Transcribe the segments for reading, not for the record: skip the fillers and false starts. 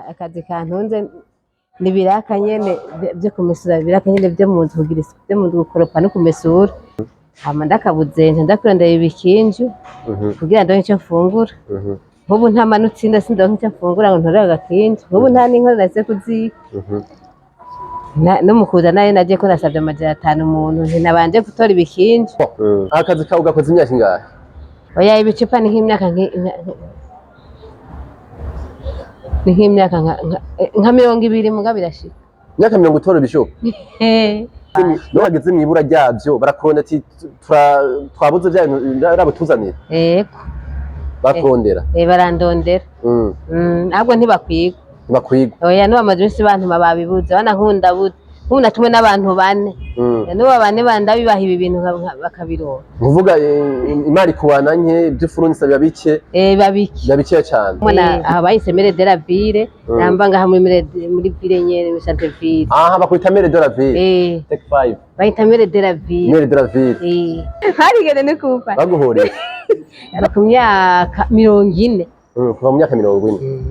Akazi kantunze ni ibiraka nyene vyo kumesura, ibiraka nyene vyo mu nzu, kugira isuku vyo mu nzu, gukoropa no kumesura. Hama ndakabuze nca nza kurondera ibikinju kugira ndonke ico mfungura. Nk'ubu ntamanutse inda sindonke ico mfungura ngo ntorere agakinju. Nk'ubu nta n'inkono nahise kuzika. No mu kuza nayo naje ko nasavye 500 umuntu nti nabanje gutora ibikinju. Akazi kawe gakoze imyaka ingahe? Oya, ibicupa ni nk'imyaka ni nk'imyaka nka 20, muga birashika. Imyaka 30 utora ibishupa? Niyo hageze mw'ibura ryavyo barakurondera ati twabuze vya bintu rabutuzanira? Yego. Bakurondera? Eh, barandondera. Ahubwo ntibakwigwa. Ntibakwigwa? Oya, n'ubu bamaze iminsi bantuma babibuze, banankunda buze. Nk'ubu natumwe n'abantu bane. N'ubu bane bandabibaha ibi bintu bakabironka. Nkuvuga imari kubana nke, ibyo ufurunisa biba bike. Eh, babiki. Biba bikeya cane. Mbona aha bahise Maire de la Ville, namba ngaha muri muri ville nyene, muri centre ville. Aha bakwita Maire de la Ville? Eh. Take five. Bahita Maire de la Ville. Maire de la Ville. Eh. Harigeze no kufa. Baguhoreye? Ku myaka 40. Kuva mu myaka 40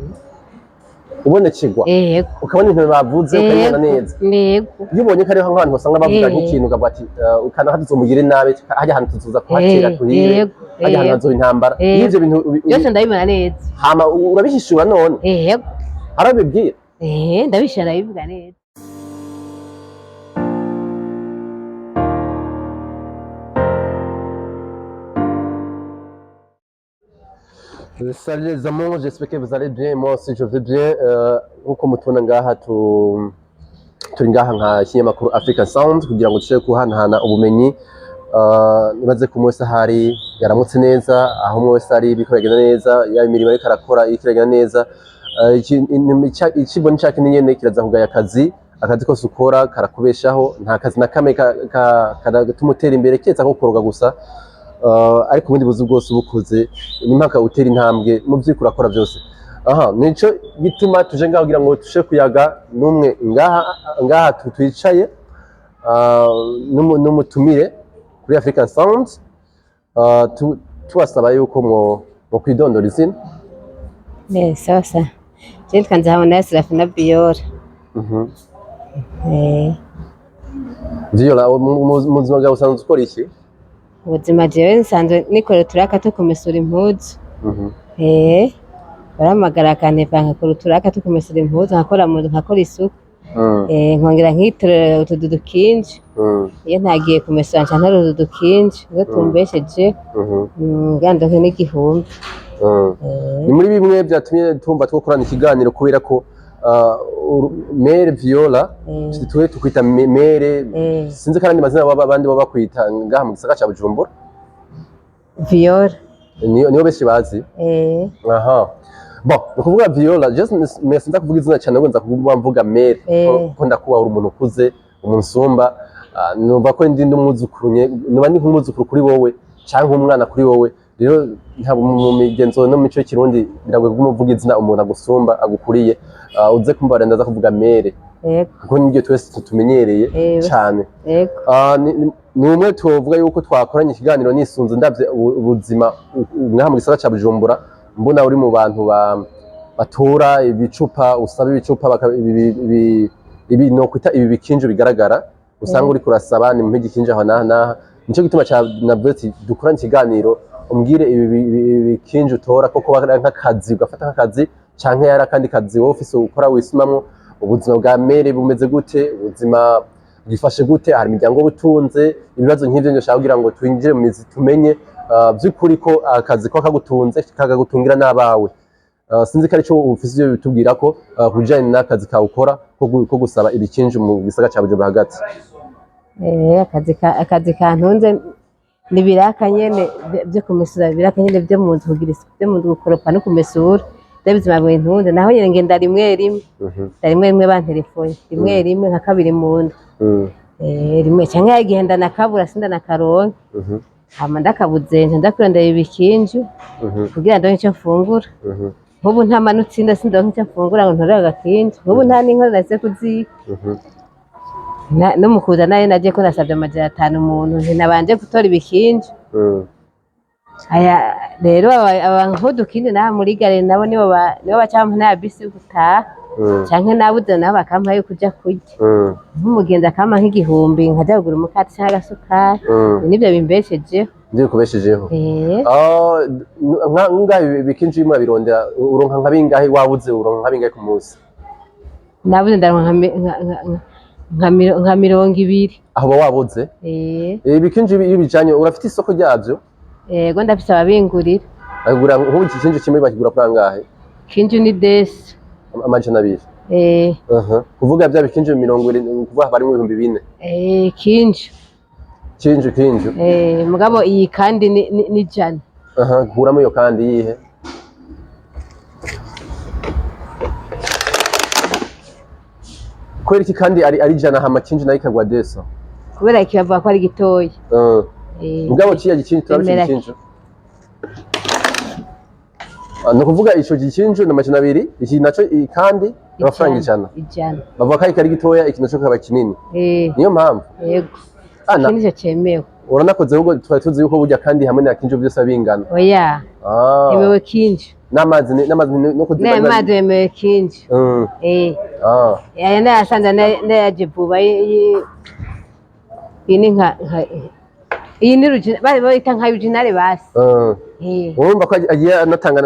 ubona kigwa? Yego. Ukabona ibintu bavuze, ukabibona neza? Yego. Iyo ubonye ko ariho nk'abantu basanga bavuga nk'ikintu, ukavuga ati ukana hatuzomugire nabi, hajya ahantu tuzoza kuhatera, tuhire, hajya ahantu hazoba intambara. Iyo ivyo bintu Byose ndabibona neza. Hama urabihishura none? Yego. Arabibwira? Eh, ndabishira, ndabivuga neza. Salut les amours, j'espère que vous allez bien. Moi aussi je vais bien. Nkuko mutubona ngaha, turi ngaha nka kinyamakuru African Sound kugira ngo dushobore guhanahana ubumenyi. Nibaze ko umwe wese ahari yaramutse neza, aho umwe wese ari biriko biragenda neza, yaba imirimo ariko arakora iriko iragenda neza. Icibwo ni ca kindi nyene, kiraza kugaya akazi. Akazi kose ukora karakubeshaho, nta kazi na kamwe kagatuma utera imbere keretse ako koroga gusa. Ariko ubundi buzi bwose ubukoze ni mpaka utera intambwe mu vy'uriko urakora byose. Aha nico gituma tuje ngaho kugira ngo tushe kuyaga n'umwe ngaha ngaha twicaye, n'umutumire kuri African Sound. Tubasaba yuko mwo kwidondora izina. Eh, sawa sawa. Je nitwa Nzahabona Serafina Biyora. Eh. Viola, mu buzima bwawe usanzwe ukora iki? Ubuzima jewe nsanzwe nikorera uturaka two kumesura impuzu. Eh, baramagara akantepa nkakora uturaka two kumesura impuzu, nkakora mu nzu, nkakora isuku. Eh, nkongera nkitorera utududu kinji. Iyo ntagiye kumesura nca ntora utududu kinji nizo tumbesheje. Ngira ndonke n'igihumbi. Eh. Ni muri bimwe byatumye tumva twokorana ikiganiro, kubera ko Mere Viola, tuwe tukwita Mere, sinzi kandi amazina baba abandi baba bakwita ngaha mu gisagara ca Bujumbura. Viola. Niyo benshi bazi. Eh. Aha, bon, ni ukuvuga Viola, just sinza kuvuga izina cyane, ahubwo nza kuvuga mvuga Mere, ko ndakubaha, uri umuntu ukuze, umuntu usumba. Numva ko ndi n'umwuzukuru, nuba ndi nk'umwuzukuru kuri wowe canke umwana kuri wowe. Rero ntabwo mu migenzo no mu mico y'ikirundi biragoye kuvuga izina umuntu agusumba, agukuriye. Uze kumva ndaza kuvuga Mere, kuko niryo twese tumenyereye cane. Yego. Ni umwe tuvuga yuko twakoranye ikiganiro nisunze ndavye ubuzima ngaha mu gisagara ca Bujumbura, mbona uri mu bantu batora ibicupa, usaba ibicupa, ibi no kwita ibi bikinju bigaragara usanga uriko urasaba ni mumpe igikinju aho n'aha n'aha. Nico gituma ca navuze ati dukorane ikiganiro, umbwire ibi bikinju utora koko ari nk'akazi, ugafata nk'akazi canke yari akandi kazi wowe ufise ukora wisumamwo. Ubuzima bwa Mere bumeze gute? Ubuzima bwifashe gute? Hari imiryango butunze? Ibibazo nk'ivyo nshaka kugira ngo twinjire mu mizi, tumenye vy'ukuri ko akazi ko kagutunze, kakagutungira n'abawe. Sinzi ko arico ufise ivyo bitubwira ko ku bijanye n'akazi kawe ukora ko gusaba ibikinju mu gisagara ca Bujumbura hagati. Eh, akazi kantunze ni ibiraka nyene vyo kumesura, ibiraka nyene vyo mu nzu, kugira isuku vyo mu nzu, gukoropa no kumesura. Vyo bizima bintunze. Naho nyene ngenda rimwe rimwe. Nda rimwe rimwe banterefoye rimwe rimwe, nka kabiri mu ndwi. Eh, rimwe canke igihe ndanakabura sindanakaronke. Hama ndakabuze nca nza kurondera ibikinju kugira ndonke ico mfungura. Nk'ubu ntamanutse inda sindonke ico mfungura ngo ntorere agakinju. Nk'ubu nta n'inkono nahise kuzika. No mu kuza nayo naje ko nasavye 500 umuntu nti nabanje gutora ibikinju. Aya Rero abankudukindi naha muri gare nabo nibo nibo baca bampa n'aya bisi yo gutaha, canke nabuze nabo bakampa yo kuja kurya. Nk'umugenzi akampa nk'igihumbi, nkaja kugura umukate canke agasukari. Nivyo bimbeshejeho. Nivyo bikubeshejeho. Eh. Ah, ngahe bikinji murabirondera, uronka nka bingahe? Wabuze uronka nka bingahe ku munsi? Nabuze ndaronka nka 20. Aho uba wabuze? Eh. Ibikinji iyo bijanye urafite isoko ryavyo? Yego, ndafise ababingurira. Bagura nk'ubu ikinji kimwe bakigura kuri angahe? Kinju ni desi. 200. Eh. Aha. Kuvuga bya bikinji 70, kuvuga barimo 4000. Eh, kinju. Kinju. Eh, mugabo iyi kandi ni 100. Aha, kuramo iyo kandi yihe? Kubera iki kandi ari 100 hama kinji nayo ikagwa desa? Kubera iki bavuga ko ari gitoya. Eh. Mugabo kiriya gikinju turabisha Bemera. igikinju. Ah, ni ukuvuga ico gikinju ni 200, iki naco kandi amafaranga 100. 100. Bavuga ko ari gitoya, iki naco kikaba kinini. Eh. Niyo mpamvu. Yego. Ah, Iki nico cemewe. Uranakoze, ahubwo twari tuzi yuko burya kandi hamwe na kinju byose bingana. Oya. Ah. Yemewe kinju. N'amazi no kuziba. N'ayo mazi yemewe kinju. Eh. Ah. Aya nayasanze nayaje vuba, iyi ni nka iyi ni rujina bari bayita nka rujinare basi. Eh. Urumva ko agiye anatanga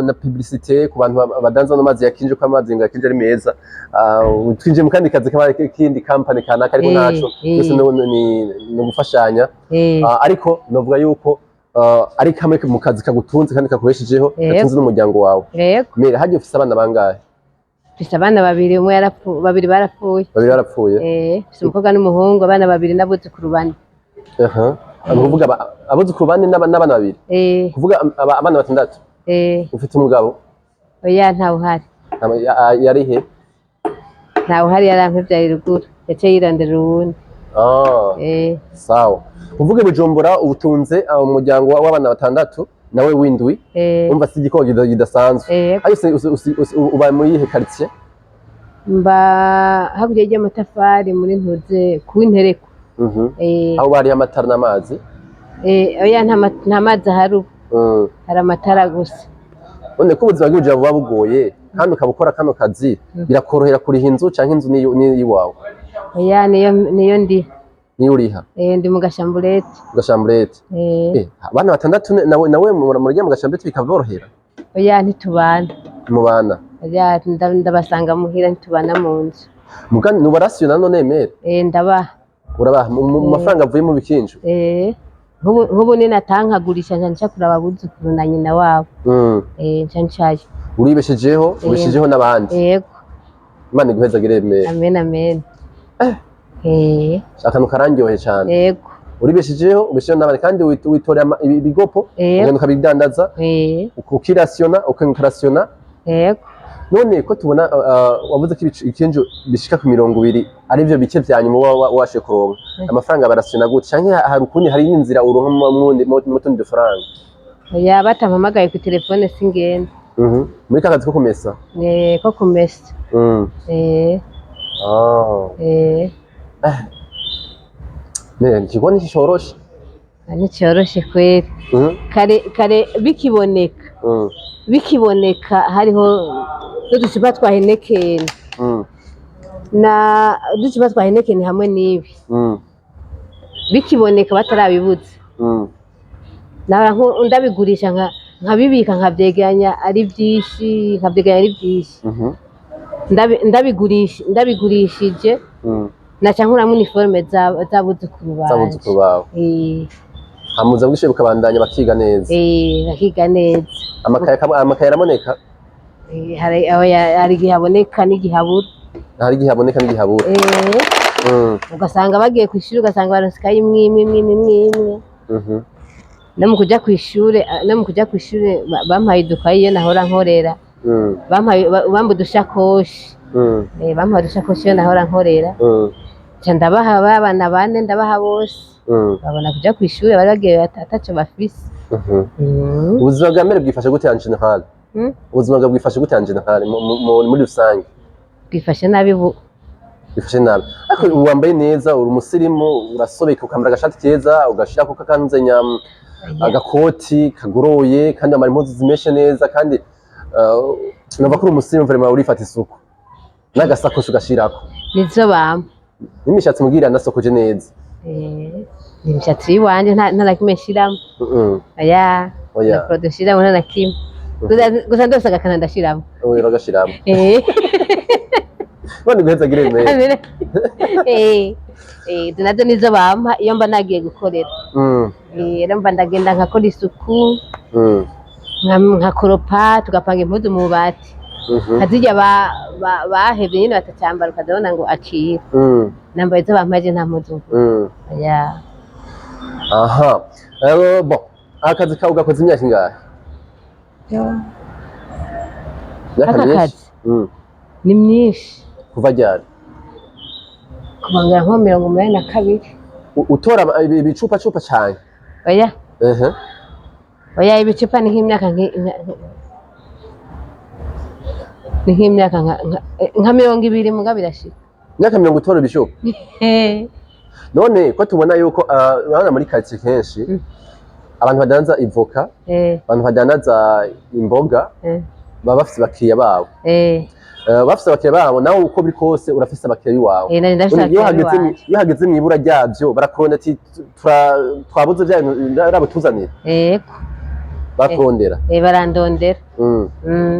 na publicité ku bantu badanza n'amazi ya kinju, ko amazi ngo ya kinju ari meza. Ah, twinjiye mu kandi kazi kaba kindi company kanaka, ariko ntaco byose ni ugufashanya. Ah, ariko novuga yuko ari kamwe mu kazi kagutunze kandi kakubeshejeho, gatunze n'umuryango wawe. Yego. Mere hagiye ufise abana bangahe? Mfise abana babiri, umwe yarapfu, babiri barapfuye. Babiri barapfuye. Eh, mfise umukobwa n'umuhungu, abana babiri n'abuzukuru bane. Aha. Ni ukuvuga abuzukuru bane n'abana babiri. Eh. Kuvuga abana batandatu. Eh. Ufite umugabo? Oya, ntawe uhari. Yari he? Ntawe uhari, yarampevye ruguru. Yaciye yirondera uwundi. Ah. Eh. Sawa. Uvuge Bujumbura ubutunze umuryango w'abana batandatu nawe w'indwi. Eh. Umva si igikoko kidasanzwe. Eh. Ayo uba muri iyihe quartier? Mba hakurya y'amatafari muri ntuze ku Intereko. Eh. Aho bari amatara n'amazi? Eh, oya, nta mazi ahari ubu. Hari amatara gusa. None ko ubuzima bw'Ibujumbura buba bugoye kandi ukaba ukora kano kazi, birakorohera kuriha inzu canke inzu ni iwawe? Oya, niyo ndi. Niyo uriha? Eh, ndi mu gashamburete. Mu gashamburete. Eh. Eh, abana batandatu nawe murya mu gashamburete bikaborohera? Oya, ntitubana. Mubana? Oya, ndabasanga muhira, ntitubana mu nzu. Mugani nubarasiyona none mere? Eh, ndabaha. Urabaha mu mafaranga avuye mu bikinju? Eh, nk'ubu ninatankagurisha nca nca kuraba abuzukuru na nyina wabo. Eh, nca ncayo. Uribeshejeho, ubeshejeho n'abandi. Yego. Imana iguhezagire mere. Amen, amen. Eh. Akantu karandyohe cyane. Yego. Uribeshejeho, ubeshejeho n'abandi kandi witorera ibigopo, ugenda ukabidandaza, ukirasiyona, ukarasiyona. Yego. None ko tubona wavuze ko ikinju bishika ku 20 arivyo bike vya nyuma uba washe kuronka. Amafaranga barasiyona gute? Canke hari ukundi, hari n'inzira uronka mu tundi dufaranga? Oya, batampamagaye ku telefone singenda. Muri ka kazi ko kumesa? Eh, ko kumesa. Eh. Ah. Eh. Mere ikigo nticoroshe. Nticoroshe kweri. Kare kare bikiboneka. Bikiboneka hariho n'uducupa twa Heineken. Na uducupa twa Heineken hamwe n'ibi. Bikiboneka batarabibuza. Nahora ndabigurisha nkabibika nkavyegeranya ari vyinshi, nkavyegeranya ari vyinshi. Ndabigurishije. Naca nkuramwo uniforme z'abuzukuru banje. Z'abuzukuru bawe. Eh. Hamuza bwishe bukabandanya bakiga neza. Eh, bakiga neza. Amakaye araboneka? Eh, hari igihe aboneka n'igihe abura. Hari igihe aboneka n'igihe abura. Eh. Ugasanga bagiye kw'ishure, ugasanga baronse ikaye imwe imwe imwe imwe imwe. No mu kuja kw'ishure, no mu kuja kw'ishure bampaye udukayi iyo nahora nkorera. Bampaye bampa udushakoshi. Bampaye udushakoshi iyo nahora nkorera. Nca ndabaha abana bane, ndabaha bose. Babona kuja kw'ishure, bari bagiye ataco bafise. Ubuzima bwa mbere bwifashe gute en general? Ubuzima bwawe bwifashe gute en general muri rusange? Bwifashe nabi bu. Bwifashe nabi. Ariko ubu wambaye neza, uri umusirimu, urasobeka ukambara agashati keza, ugashirako kakanze nyam Agakoti kagoroye, kandi wambara impuzu zimeshe neza, kandi numva ko uri umusirimu vraiment, urifata isuku n'agasakoshi ugashirako. Nizo bampa. N'imishatsi mugira nasokoje neza. Ni imishatsi y'iwanje, nta na kimwe nshiramo. Oya. Oya. Na produit nshiramo, nta na kimwe. Gusa ndose agakana ndashiramo. Oya, uragashiramo. None guheza gireme. Izo nazo nizo bampa iyo mba nagiye gukorera. Rero mba ndagenda nkakora isuku, nkakoropa, tugapanga impuzu mu bubati, nkazirya bahevye nyene batacambara, ukazabona ngo akira. Nambaye izo bampaje, nta mpuzu ngura. Oya. Aha. Bon, akazi kawe gakoze imyaka ingahe? Imyaka Aka myinshi? kazi? Ni myinshi. Kuva ryari? Kuva ngira nko 82. Utora ibicupa cupa cane? Oya. Oya, ibicupa ni nk'imyaka ni nk'imyaka nka 20, muga birashika. Imyaka 30 utora ibicupa? None ko tubona yuko urabona muri quartier kenshi abantu badandaza ivoka, abantu badandaza imboga, baba bafise abakiriya babo. Bafise abakiriya babo, nawe uko biri kose urafise abakiriya biwawe. Nanje ndafise None iyo abakiriya hageze biwanje. Iyo hageze mw'ibura ryavyo, barakurondera ati twabuze vya bintu, rabo tuzanire? Yego. Barakurondera? Barandondera.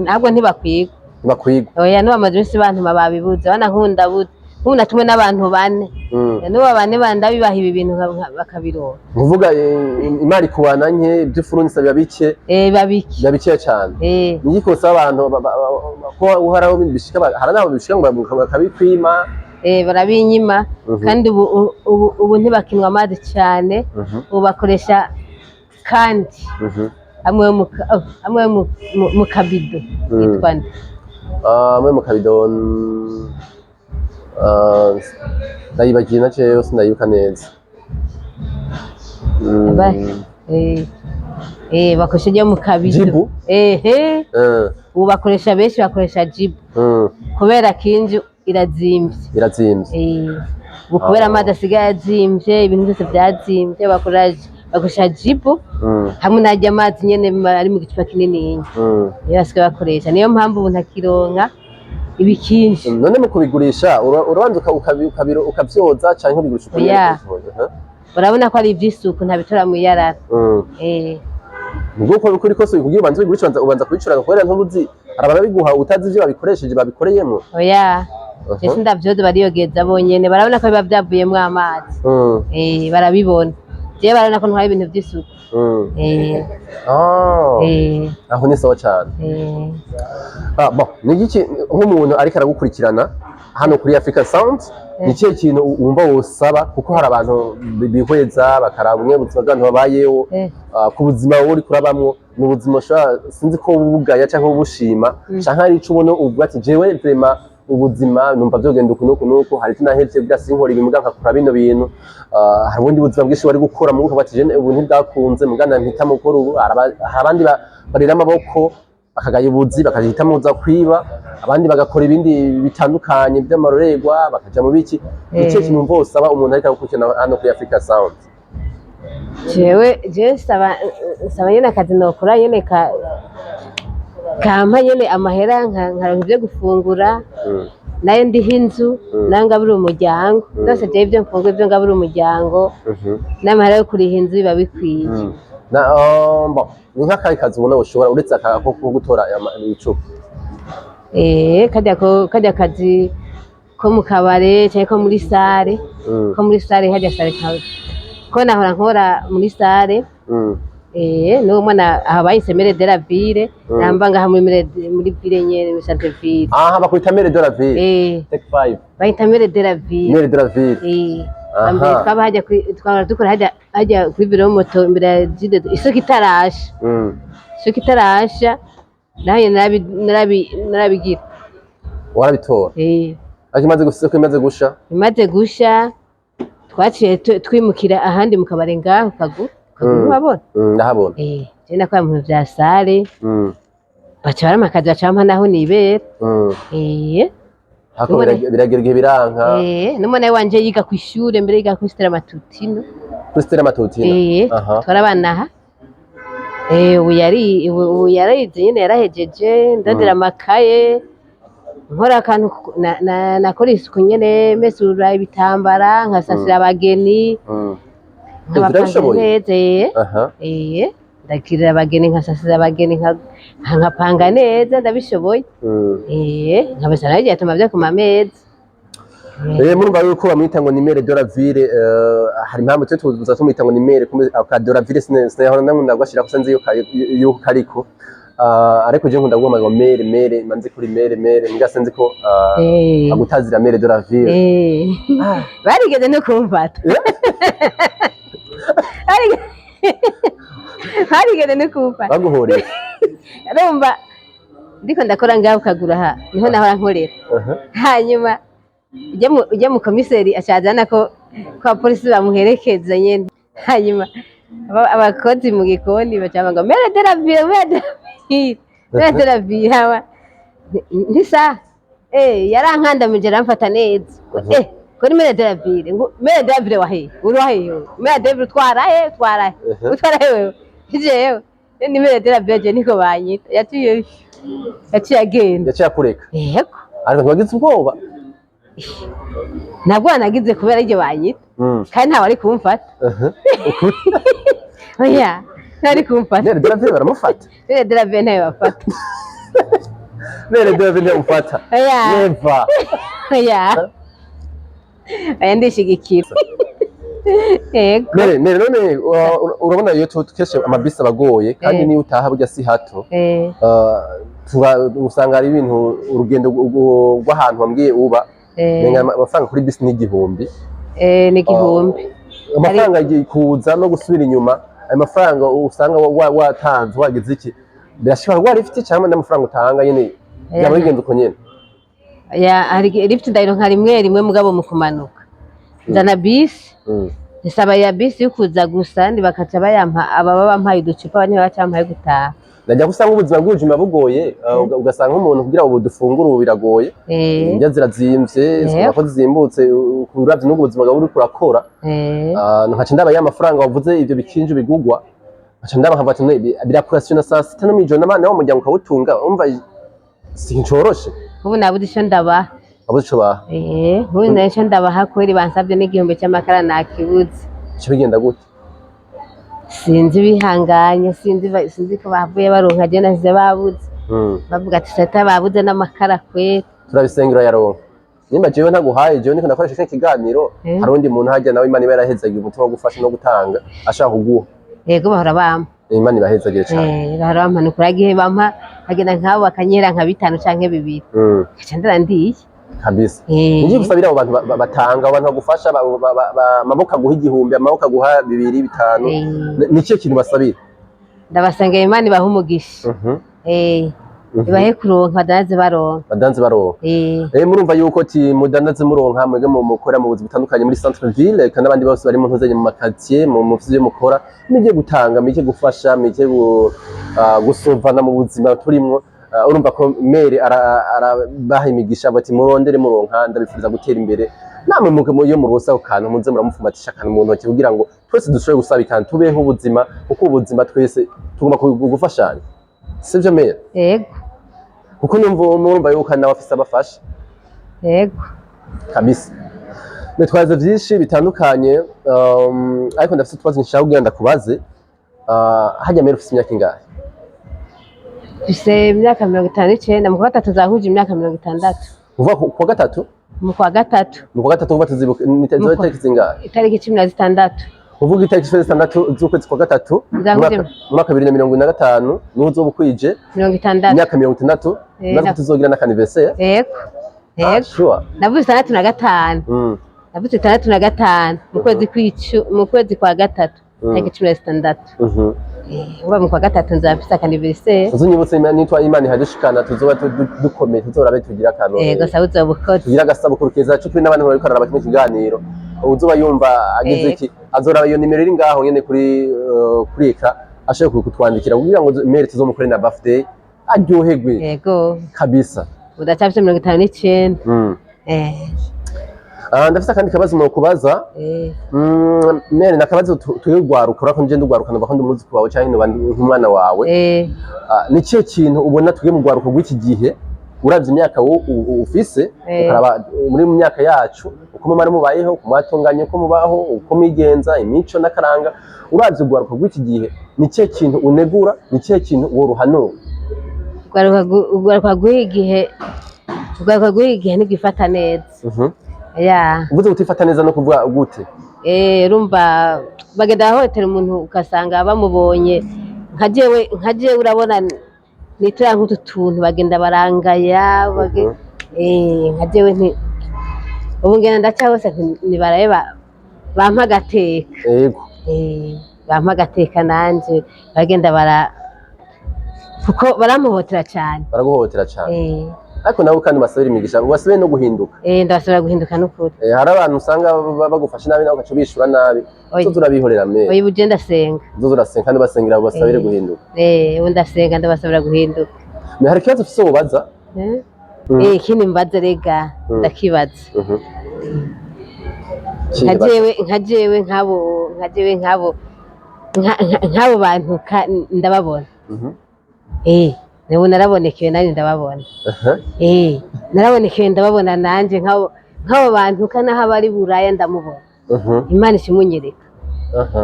Ahubwo ntibakwigwa. Ntibakwigwa? Oya, n'ubu bamaze iminsi bantuma babibuze, bana nkunda buze nk'ubu natumwe n'abantu bane. N'ubu bane bandabibaha ibi bintu bakabironka. Nkuvuga imari kubana nke, ibyo ufurunisa biba bike. Babiki. Biba bikeya cane. Ni iki usaba abantu ko uhoraho bishika hari n'aho bishika ngo bakabikwima? Barabinyima. Kandi ubu ntibakinwa amazi cyane. Ubu bakoresha kandi amwe yo mu oh, amwe yo mu kabido yitwa nde? Ah, amwe mu kabido, ndayibagiye na jewe, sindayibuka neza. Bakoresha ryo mu kabido. Jibu? Ehe. Ubu bakoresha, benshi bakoresha Jibu kubera kinji irazimvye. Irazimvye. Ubu kubera amazi asigaye azimvye, ibintu byose byazimvye, bakoresha Jibu hamwe n'arya amazi nyene ari mu gicupa kinininya. Niyo basigaye bakoresha, niyo mpamvu ubu ntakironka ibikinji. None mu kubigurisha urabanza ukavyoza canke ubigurisha uko nyene? Oya. Kubivunja? Urabona ko ari ivy'isuku, ntabitora mw'iyarara. Ubwo uko bikuri kose kugira ubanze ubigurishe, ubanza kubicuranga, kubera ntubuzi hari ababiguha utazi ivyo babikoresheje, babikoreyemo. Oya, je sindavyoza, bariyogeza bonyene, barabona ko biba vyavuyemwo amazi. Barabibona, jewe barabona ko ntwaye ibintu vy'isuku. Aho ni sawa cane. Ah, bon, ni iki nk'umuntu ariko aragukurikirana hano kuri Africa Sound, ni ikihe kintu wumva wosaba? Kuko hari abantu bihweza bakaraba umwe ubuzima bw'abantu babayeho, ku buzima wowe uriko urabamwo, ni ubuzima ushobora, sinzi ko bugaya canke ubushima, canke hari ico ubona uvuga ati jewe vraiment ubuzima numva vyogenda uku n'uku n'uku, hari ivyo nahevye kugira sinkora ibi muga nkakora bino bintu. Hari ubundi buzima bwinshi wari gukora muga ukavuga ati je ubu ntibwakunze, muga mpitamo gukora ubu. Hari abandi barera amaboko bakagaya ubuzi bakahitamo kuza kwiba, abandi bagakora ibindi bitandukanye by'amarorerwa, bakaja mu biki. Ni ikihe kintu wumva wosaba umuntu ariko aragukurikirana hano kuri Africa Sound? Jewe nsaba nyene akazi nokora nyene kampa nyene amahera, nkaronka ivyo gufungura, nayo ndiha inzu, nayo ngaburira umuryango. Byose jewe ivyo mfungura, ivyo ngaburira umuryango n'amahera yo kuriha inzu biba bikwiye. Na bon, ni nk'akahe kazi ubona ushobora uretse aka ko gutora ibicupa? Karya kazi ko mu kabare canke ko muri salle. Ko muri salle, harya salle ko nahora nkora muri salle. N'uwo mwana aha bayise Maire de la ville. Namba ngaha muri muri ville nyene, muri centre ville. Aha bakwita Maire de la ville? Take five. Bayita Maire de la ville. Maire de la ville. Mbere twaba hajya twahora dukora hajya kuri biro moto imbere ya Jide, isoko itarasha. Isoko itarasha nayo narabigira. Warabitora? Ariko imaze gusa, isoko imaze gusha? Imaze gusha twaciye twimukira ahandi mu kabare ngaho kagu. Wabona? Ndahabona. Je nakora mu bintu vya salle. Baca barampa akazi, baca bampa naho nibera. Hako biragera igihe biranka. N'umwana wanje yiga kw'ishure, mbere yiga kuri Stella Matutina. Kuri Stella Matutina? Eh. Aha. Twarabana aha. Ubu yarize nyene, yarahejeje. Ndondera amakaye, nkora akantu nakora isuku nyene, mesura ibitambara, nkasasira abageni, nkabapanga Urabishoboye? neza. Ndakirira abageni, nkasasira abageni, nkapanga neza, ndabishoboye. Nkabesa nayo atuma vyo ku mameza. Murumva yuko bamwita ngo ni maire de la ville, hari impamvu twe tuza tumwita ngo ni maire ka de la ville, sinahora ndamunda gashira ko sinzi yuko kariko. Ariko je nkunda kugoma ngo maire, maire manze kuri maire, maire mbwa sinzi ko agutazira maire de la ville. Barigeze no kumfata. Barigeze no kumfata. Baguhoreye? Urumva ndiko ndakora ngaho kagura, aha niho nahora nkorera. Hanyuma ujya mu komiseri acazana ko abapolisi bamuherekeza nyene. Hanyuma abakozi mu gikoni baca bavuga ngo maire de la ville, maire de la ville, maire de la ville. Hama ntisa yarankandamije, aramfata neza. Ko ni maire de la ville, ngo maire de la ville wahe, uri wahe? Maire de la ville utwara he, utwara he? Utwara he wewe? Jewe ni maire de la ville, je niko banyita. Yaciye agenda. Yaciye akureka? Yego. Ariko ntiwagize ubwoba? Ntabwo nagize, kubera iryo banyita. Kandi ntawe ari kumfata. Ukuri? Oya, ntawe ari kumfata. Maire de la ville baramufata? Maire de la ville ntawe bafata. Maire de la ville ntiyamufata? Oya. Never. Oya, oya, ndishigikira, yego. Maire, maire, none urabona iyo kenshi amabisi aba agoye kandi niyo utaha burya si hato. Usanga ari ibintu urugendo rw'ahantu wambwiye uba, menga amafaranga kuri bisi ni 1000. Ni 1000. Amafaranga agiye kuza no gusubira inyuma, ayo mafaranga usanga watanze wagize iki, birashobora kuba rifite cyangwa n'amafaranga utanga nyene byaba bigenze uko nyene? Ya, hari lift ndayironka rimwe rimwe, mugabo mu kumanuka nzana bisi. Nsaba ya bisi yo kuza gusa, ndi bakaca bayampa ababa bampaye uducupa, bane bacampaye gutaha. Najya gusanga ubuzima bw'ubuzima bugoye, ugasanga nk'umuntu kugira ngo dufungure ubu biragoye. Indya zirazimvye, zikaba ko zizimbutse, uravye n'ubwo buzima bwawe uriko urakora. Nkaca ndaba ya mafaranga wavuze, ivyo bikinju bigugwa, nkaca ndaba nkavuga ati none birakurasiyo na saa sita no mw'ijoro n'abana wo muryango ukawutunga, umva sincoroshe. Ubu nabuze ico ndabaha. Wabuze ico baha? Ubu naco ico ndabaha kweri, bansavye n'igihumbi c'amakara nakibuze. Ico bigenda gute? Sinzi, bihanganye, sinzi sinzi ko bavuye baronka, je nasize babuze. Bavuga ati sata babuze n'amakara kweri. Turabisengera yaronka. Nimba jewe ntaguhaye, jewe niko nakoresha kino kiganiro, hari undi muntu hajya nawe Imana iba yarahezagiye umutima wo gufasha no gutanga, ashaka kuguha. Yego, bahora bampa. Imana ibahezagire cane. Bahora bampa nukuri, agihe bampa nkagenda nk'abo bakanyera nka bitanu canke bibiri, nkaca ndara ndiye. Kabisa. Ngiye gusabira abo bantu batanga, abo bantu bagufasha, amaboko aguha 1000, amaboko aguha bibiri, bitanu. Ni ikihe kintu basabira? Ndabasengera Imana ibahe umugisha. Ibahe kuronka, badanze baronka. Badanze baronka. Murumva yuko ti mudandaze muronka, mwebwe mu mukora mu buzi butandukanye muri centre ville, eka n'abandi bose bari mu ntuzenye mu ma quartier, mu vyo mukora, mujye gutanga, mujye gufasha, mujye gusovana mu buzima turimwo. Urumva ko maire arabaha imigisha bati murondere muronka, ndabifuriza gutera imbere. Namwe iyo muronse ako kantu, muze muramupfumbatisha akantu mu ntoki kugira ngo twese dushobore gusabikana, tubeho ubuzima, kuko ubuzima twese tugomba gufashanya, sivyo maire? Yego. Kuko numva murumva yuko nawe afise abafasha. Yego. Kabisa, nitwaze vyinshi bitandukanye, ariko ndafise utubazo nshaka kugira ndakubaze. Hajya mbere ufise imyaka ingahe? Mfise imyaka 59, mu kwa gatatu zahuje imyaka 60. Kuva kuwa gatatu? Mu kwa gatatu. Mu kwa gatatu, kuva tuzibuka ni itariki zingahe? Itariki 16. Kuvuga itariki 16 z'ukwezi kwa gatatu, Zahuje. mu mwaka 2025, niho uzoba ukwije 60. imyaka 60. Natwe tuzogira n'ak'anniversaire. Yego. Yego. Sure. Navuze 65. Navuze 65 mu kwezi mu kwezi kwa gatatu, tariki 16. Uba mu kwa gatatu nzaba mfise ak'anniversaire. Uzunyibutse nitwa Imana ihadushikana, tuzoba dukomeye, tuzorabe tugira akantu. Yego, sawa, uzoba ukoze. Tugira agasabukuru keza cyo kuri n'abandi bariko bararaba kino kiganiro. Uzoba yumva agize iki, azoraba iyo nimero iri ngaho nyene kuri écran, ashobora kutwandikira kugira ngo maire tuzomukore na birthday aryoherwe. Yego. Kabisa. Udacafise 59. Ah, ndafise akandi kabazo nokubaza. Mere nakabazo tuye rwaruka, urako nje ndugwaruka, numva ko ndi umwuzukuru wawe canke noba ndi nk'umwana wawe. Ah, ni kihe kintu ubona tugiye mu rwaruko rw'iki gihe, uravye imyaka wo ufise, ukaraba muri mu myaka yacu uko mumara mubayeho, uko mwatunganye, uko mubaho, uko mwigenza, imico n'akaranga, uravye urwaruko rw'iki gihe, ni kihe kintu unegura, ni kihe kintu woruhanura? Urwaruka rw'iki gihe, urwaruka rw'iki gihe ntigifata neza. Ya. Uvuze kutifata neza no kuvuga gute? Urumva bagenda bahohotera umuntu, ugasanga bamubonye nka jewe urabona nitura nk'utu tuntu, bagenda barangaya nka jewe nti ubu ngenda ndaca hose nibarabe bampa agateka. Bampa agateka nanje bagenda bara kuko baramuhotera cyane. Baraguhohotera cane. Ariko nawe kandi basabire imigisha, basabire no guhinduka. Ndabasabira guhinduka n'ukuri. Hari abantu usanga bagufashe nabi, nawe ugaca ubishura nabi. Oya. Uzoza urabihorera mere. Oya, ubu je ndasenga. Uzoza urasenga kandi basengera basabire guhinduka. Ubu ndasenga, ndabasabira guhinduka. Me hari ikibazo ufise wobaza? Eh? Ikindi mbaza rega, ndakibaza. Nka Kibaza. jewe nka jewe nk'abo nka jewe nk'abo nk'abo bantu ndababona. Ubu narabonekewe nanjye ndababona. Narabonekewe ndababona nanje nk'abo bantu kanaho abari Buraya ndamubona. Imana ishimunyereka,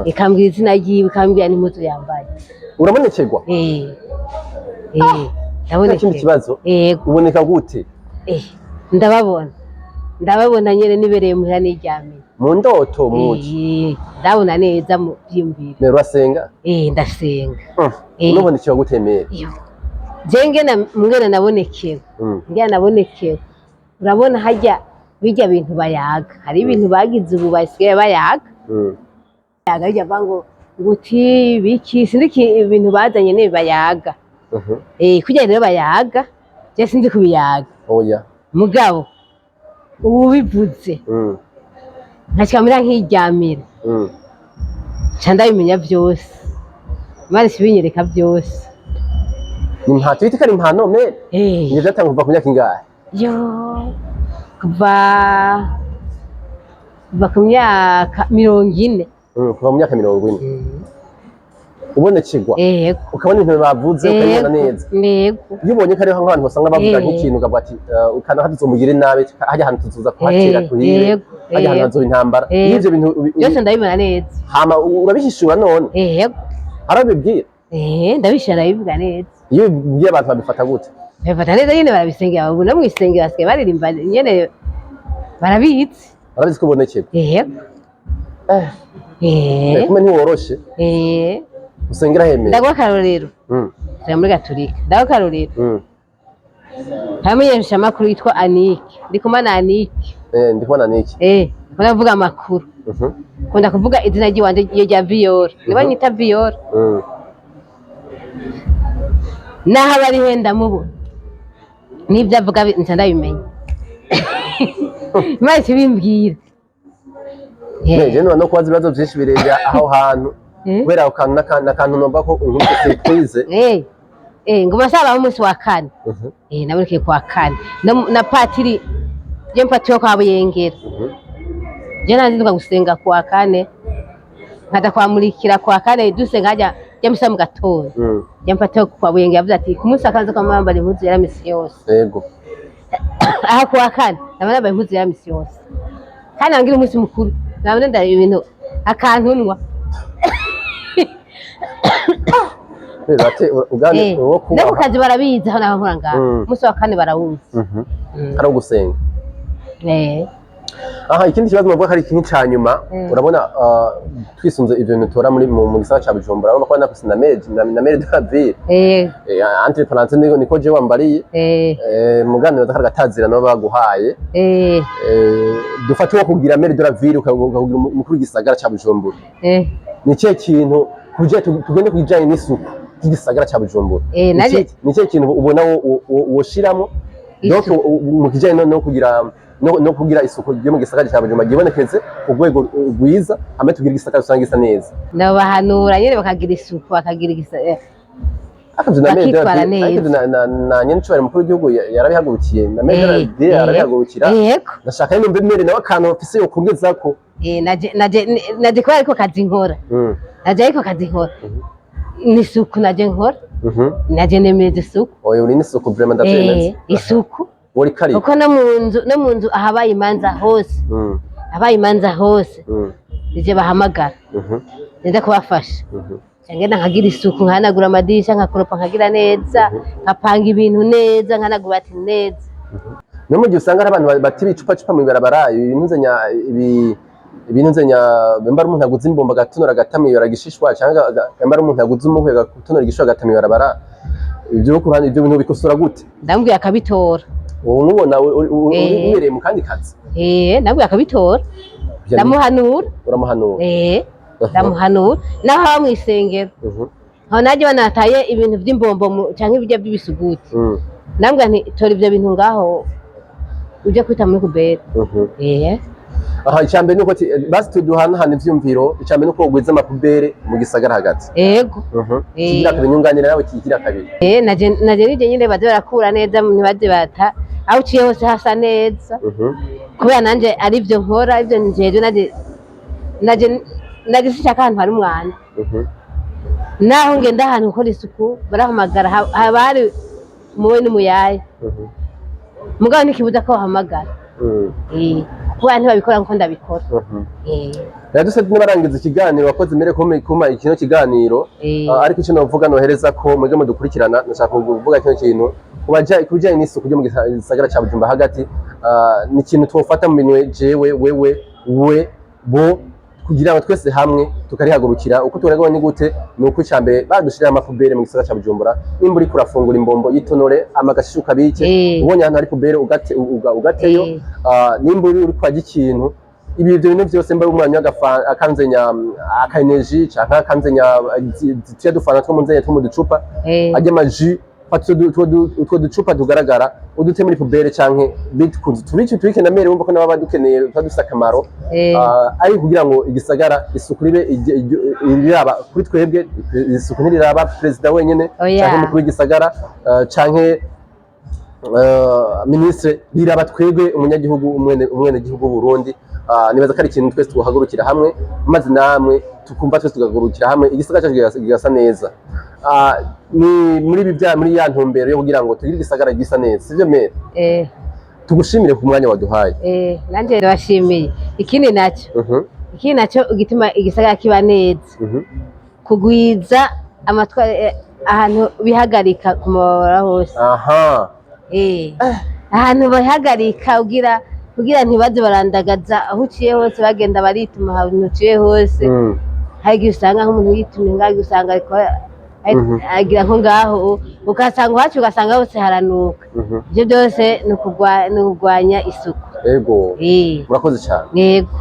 ikambwira izina ryiwe, ikambwira n'impuzu yambaye. Urabonekerwa? Eh, Nta kindi ndabonekewe. kibazo? Yego. Uboneka gute? Ndababona, ndababona nyene nibereye muhira niryamiye. Mu ndoto muki? Ndabona neza mu byiyumviro. Mere urasenga? Ndasenga. Unabonekerwa gute mere? Iyo je ngena ngena nabonekewe, ngena nabonekewe, urabona harya bijya bintu bayaga, hari ibintu bagize ubu basigaye bayaga. Bayaga bijya bavuga ngo nguti biki, sinzi ibintu bazanye ne bayaga. Kurya rero bayaga, je sinzi kubiyaga. Oya. Mugabo ubu bivuze nkacamira nkiryamira, nca ndabimenya byose, Imana ikibinyereka byose. Ni impano twita ko ari impano mere? Ivyo vyatangwa kuva ku myaka ingahe? Yo, kuva ku myaka 40. Kuva mu myaka 40 ubonekerwa? Yego. Ukabona ibintu bavuze, ukabibona neza? Yego. Iyo ubonye ko hariho nk'abantu basanga bavuga nk'ikintu, ukavuga ati kana tuzomugire nabi, hajya ahantu tuzoza kuhatera, tuhire, hajya ahantu hazoba intambara. Iyo ivyo bintu Byose ndabibona neza. Hama urabihishura none? Yego. Harabibwira? Ndabishira, ndabivuga neza. Iyo ubibwiye abantu babifata gute? Babifata neza nyine, barabisengera. Ubu no mw'isengero basigaye baririmba nyene, barabizi. Barabizi ko ubonekerwa? Yego. Kumbe ntiworoshe. Usengera hemeye? Ndaguha akarorero. Turi muri Gatolika, ndaguha akarorero. Hari amakuru yitwa Anike, ndi kumwe na Anike. Ndi kubona niki? Nkunda kuvuga amakuru. Nkunda kuvuga izina ry'iwanje iyo rya Viyora, niba nyita Viyora. Naho aba ari he ndamubona, n'ibyo avuga nca ndabimenya, Imana ikibimbwira. Je no kubaza ibibazo byinshi birebye aho hantu, kubera ako kantu n'akantu numva ko unkubise surprise. Nguma saba umunsi wa kane. Nabonekeye ku wa kane na patiri, je mpatiwe kwa Buyengera. Je nanzinduka gusenga ku wa kane, nkaza kwamurikira ku wa kane, dusenga hajya jya misa mu gatondo. Je mpatiwe kwa Buyengera, yavuze ati ku munsi akaza kwa mwambara impuzu yera misi yose. Aha ku wa kane naba nambaye impuzu yera misi yose, kandi nangira umunsi mukuru nabona ndaba ibintu akantunwa. Rero ati ugane uwo No ku kubaha. kazi barabizi, aho naba nkora ngaha, umunsi wa kane barawuzi. Ari ugusenga. Aha ikindi kibazo navuga ko ari ikintu ca nyuma. Urabona twisunze ivyo bintu tora muri mu gisagara ca Bujumbura, urabona ko nakuse na maire na maire de la ville. Entre parenthèses niko je wambariye. Muganiro z'akagatazira nabo baguhaye. Dufate wo kugira maire de la ville, ukagira umukuru w'igisagara ca Bujumbura. Ni ikihe kintu kuje tugende kujanye n'isuku ry'igisagara ca Bujumbura? Ni ikihe kintu ubona woshiramo donc Isuku. mu kijanye no kugira isuku ryo mu gisagara ca Bujumbura ryibonekeze ku rwego rwiza, hamwe tugira igisagara usanga gisa neza? Ndabahanura nyene bakagira isuku, bakagira Akavyo na Bakitwara Maire neza. ariko na nyenicubahiro mukuru w'igihugu yarabihagurukiye, na Maire arabihagurukira. Yego. Ndashaka numve Maire nawe akantu afise yokongezako. Naje kubera ariko kazi nkora, naje ariko kazi nkora ni isuku, naje nkora, naje nemeza isuku. Oya, uri n'isuku vraiment, ndavyemeza. Isuku. Uri kari. Kuko no mu nzu ahabaye imanza hose, ahabaye imanza hose, nije bahamagara, nza kubafasha. Ngenda nkagira isuku, nkanagura amadirisha, nkakoropa, nkagira neza, nkapanga ibintu neza, nkanagura ati neza. No mu gihe usanga hari abantu bata ibicupacupa mw'ibarabara, ibintu nzenya, ibi ibintu nzenya, mba ari umuntu aguze imbombo agatonora agata mw'ibarabara igishishwa, canke mba ari umuntu aguze umuhwe agatonora igishishwa agata mw'ibarabara, ivyo ku ruhande, ivyo bintu bikosora gute? Ndamubwiye akabitora. Wowe nubona ubereye mu kandi kazi. Ndamubwiye akabitora, ndamuhanura. Uramuhanura. Ndamuhanura naho aba mw'isengero, aho nanjye banataye ibintu by'imbombo canke ibiryo by'ibisuguti, ndamubwira nti tora ivyo bintu ngaho uje kwita muri poubelle. Aha, icambere nuko basi tuduhanahana ivyumviro. Icambere nuko ugwiza ama poubelles mu gisagara hagati. Yego. Kigira kabiri, nyunganira nawe, kigira kabiri. Naje nije nyine baze barakura neza, ntibaze bata, aho uciye hose hasa neza, kubera nanje arivyo nkora, ivyo njejwe. Naje sinshaka ahantu hari umwanda. Naho ngenda ahantu gukora isuku barahamagara, haba hari umuwe n'umuyaya, mugabo ntikibuza ko bahamagara. Kubera ntibabikora nkuko ndabikora. Rero duse n'abarangiza ikiganiro, wakoze mbere kumpa kino kiganiro. Ariko icyo novuga nohereza ko mwebwe mudukurikirana, ndashaka kuvuga kino kintu kubijanye n'isuku ryo mu gisagara ca Bujumbura hagati. Ni ikintu twofata mu minwe, jewe, wewe, we, bo, kugira ngo twese hamwe tukarihagurukira. Uko turagabanya ni gute? Ni uko icambere badushirira ama poubelles mu gisagara ca Bujumbura. Nimba uriko urafungura imbombo, yitonore amagashishu ukabike. Ubonye ahantu hari poubelle ugateyo. Nimba uri kurya ikintu, ibi ibyo bintu byose, mba umwanya akanzenya aka energy canke akanzenya tuya dufana two mu nzenya two mu ducupa, arya ama jus, fata utwo ducupa tugaragara udute muri poubelle canke bikunze tubike, tubike na maire wumva ko nabo badukeneye, tuba dufise akamaro. Ari kugira ngo igisagara isuku ribe riraba kuri twebwe. Isuku ntiriraba perezida wenyene Oya. canke umukuru w'igisagara, canke ministre, riraba twebwe umunyagihugu, umwene gihugu w'Uburundi. Nibaza ko ari ikintu twese tuhagurukira hamwe, maze namwe tukumva twese tugahagurukira hamwe, igisagara cyacu kigasa neza. Ni muri ibi bya muri ya ntumbero yo kugira ngo tugire igisagara gisa neza, sivyo maire? Tugushimire ku mwanya waduhaye. Nanje ndabashimiye. Ikindi nacyo, ikindi nacyo igituma igisagara kiba neza, kugwiza amatwa ahantu bihagarika ku mabarabara hose. Ahantu bihagarika kugira ntibaze barandagaza aho uciye hose, bagenda barituma ahantu uciye hose. Hari igihe usanga nk'umuntu yitumye ngaho, usanga ariko agira nko ngaho, ugasanga uhaci, ugasanga hose haranuka. Ibyo byose ni ukugwanya isuku. Ego. Murakoze cyane. Yego.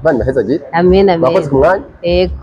Bani bahezagire. Amen, amen. Murakoze ku mwanya. Yego.